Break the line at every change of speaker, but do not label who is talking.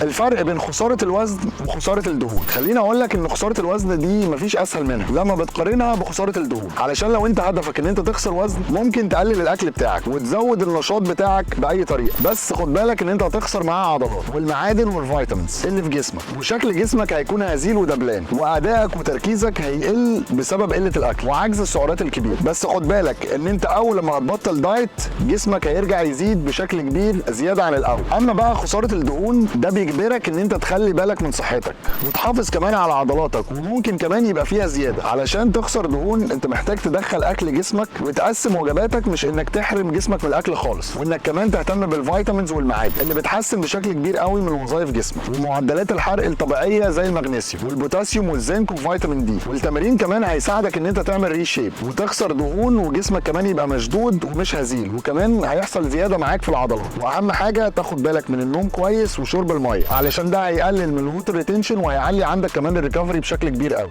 الفرق بين خسارة الوزن وخسارة الدهون. خليني اقول لك ان خسارة الوزن دي مفيش اسهل منها لما بتقارنها بخسارة الدهون، علشان لو انت هدفك ان انت تخسر وزن ممكن تقلل الاكل بتاعك وتزود النشاط بتاعك باي طريقه، بس خد بالك ان انت هتخسر معاها عضلات والمعادن وال vitamins اللي في جسمك، وشكل جسمك هيكون هزيل ودبلان، وادائك وتركيزك هيقل بسبب قلة الاكل وعجز السعرات الكبير. بس خد بالك ان انت اول لما هتبطل diet جسمك هيرجع يزيد بشكل كبير زيادة عن الاول. اما بقى خسارة الدهون ده بيجبرك ان انت تخلي بالك من صحتك وتحافظ كمان على عضلاتك، وممكن كمان يبقى فيها زيادة. علشان تخسر دهون انت محتاج تدخل اكل جسمك وتقسم وجباتك، مش انك تحرم جسمك من الاكل خالص، وانك كمان تهتم بال vitamins والمعادن اللي بتحسن بشكل كبير قوي من وظائف جسمك ومعدلات الحرق الطبيعية زي المغنيسيوم والبوتاسيوم والزنك وفيتامين D. والتمارين كمان هيساعدك ان انت تعمل reshape وتخسر دهون، وجسمك كمان يبقى مشدود ومش هزيل، وكمان هيحصل زيادة معاك في العضلات. واهم حاجة تاخد بالك من النوم كويس وشرب المية، علشان ده هيقلل من ال water retention وهيعلي عندك كمان ال recovery بشكل كبير قوي.